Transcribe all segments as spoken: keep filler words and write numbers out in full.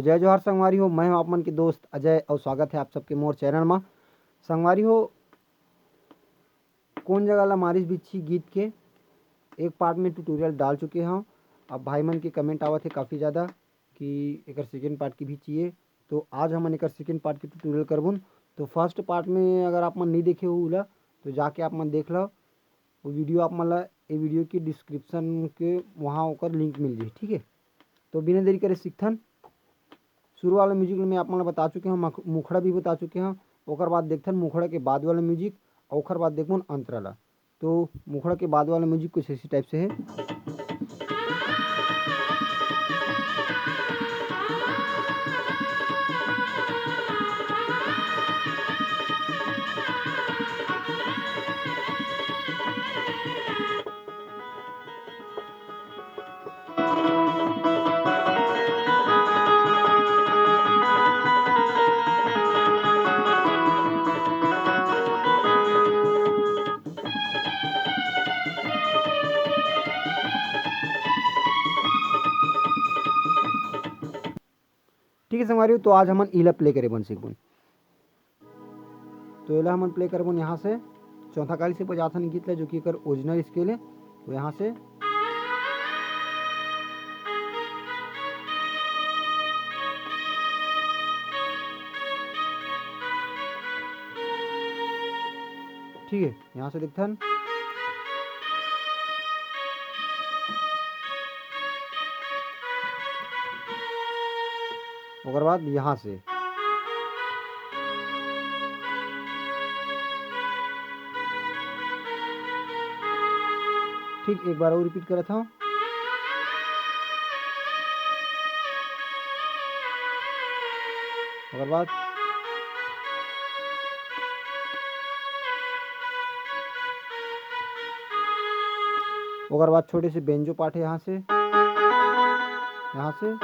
जय जोहार संगवारी हो, मैं हूं आप मन के दोस्त अजय और स्वागत है आप सबके मोर चैनल मा। संगवारी हो, कोन जगह ला मारिस बिच्छी गीत के एक पार्ट में ट्यूटोरियल डाल चुके हंव। अब भाई मन के कमेंट आवत हे काफ़ी ज़्यादा कि एकर सेकेंड पार्ट की भी चाहिए, तो आज हमन एकर सेकेंड पार्ट की ट्यूटोरियल करबुन। तो फर्स्ट पार्ट में अगर आप मन नहीं देखे हो उला, तो जाके आप मन देख लो। वो वीडियो आप मन ला ए वीडियो की डिस्क्रिप्शन के वहाँ ओकर लिंक मिल जाही, ठीक है। तो बिना देरी करे सीखथन। शुरू वाला म्यूजिक में आप मन ला बता चुके हंव, मख-, मुखड़ा भी बता चुके हंव। ओकर बाद देखथन मुखड़ा के बाद वाला म्यूजिक, और ओकर बाद देखबुन अंतरा ला। तो मुखड़ा के बाद वाला म्यूजिक कुछ इसी टाइप से है। ठीक है संगवारी हो, तो आज हमन इला प्ले करे बन सीखबुन। तो एला हमन प्ले करबुन यहाँ से, चौथा काली से बजाथन गीत ला, जो कि एकर ओरिजिनल स्केल है। तो यहाँ से ठीक है, यहाँ से देखथन। ओकर बाद यहाँ से ठीक एक बार और रिपीट करत हंव। ओकर बाद, ओकर बाद छोटे से बेंजो पार्ट है यहाँ से, यहाँ से।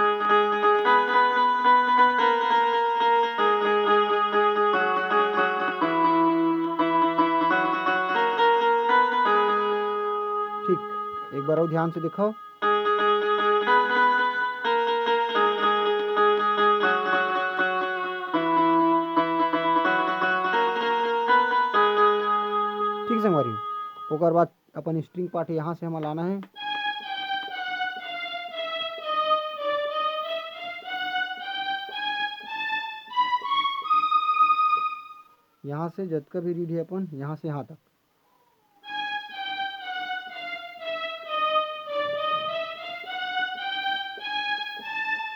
ठीक, एक बार और ध्यान से देखो। ठीक संगवारी, ओकर बाद अपन स्ट्रिंग पार्ट यहाँ से हमन लाना है। यहाँ से जतका भी रीड है अपन, यहाँ से यहाँ तक।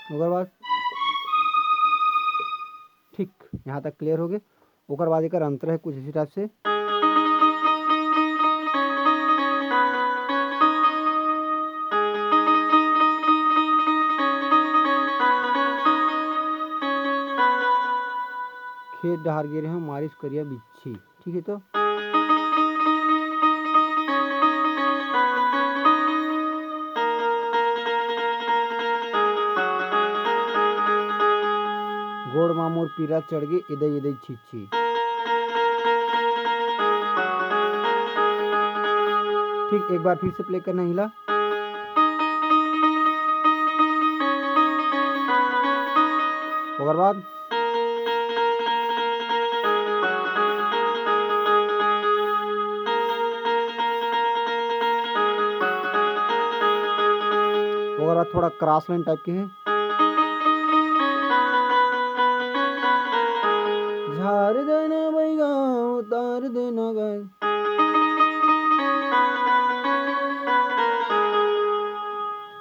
ओकर बाद ठीक यहाँ तक क्लियर हो गए। ओकर बाद एकर अंतर है कुछ इसी टाइप से। खेत डहार गे रहे हो मारिस करिया बिच्छी। ठीक है, तो गोड़ मा मोर पीरा चढ़ गे, एदई एदई छीछी। ठीक, एक बार फिर से प्ले करना हिला। ओकर बाद ओकर बाद थोड़ा क्रॉस लाइन टाइप के है। झार देना बैगा, उतार देना गए।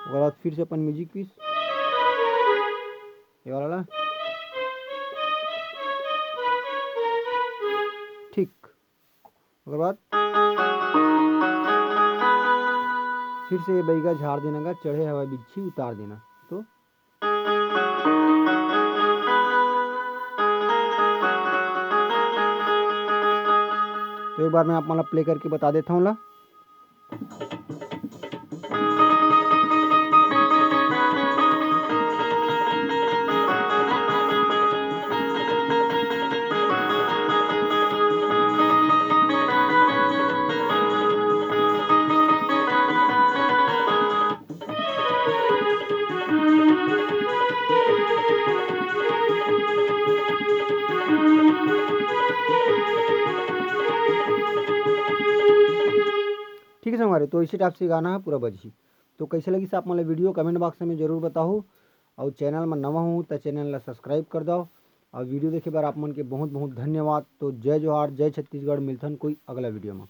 ओकर बाद फिर से अपन म्यूजिक पीस, ये वाला ला। ठीक, ओकर बाद फिर से ये बैगा झार देना गा, चढ़े हवा बिच्छी उतार देना। तो तो एक बार मैं आप मन ला प्ले करके बता देता हूँ ला। ठीक है संगवारी, तो इसे टाइप से गाना है पूरा बजही। तो कैसे लगिस आप मन ला वीडियो, कमेंट बॉक्स में जरूर बताओ। और चैनल में नवा हूँ तो चैनल ला सब्सक्राइब कर दो। और वीडियो देखे बर आप मन के बहुत बहुत धन्यवाद। तो जय जोहार, जय छत्तीसगढ़, मिलथन कोई अगला वीडियो में।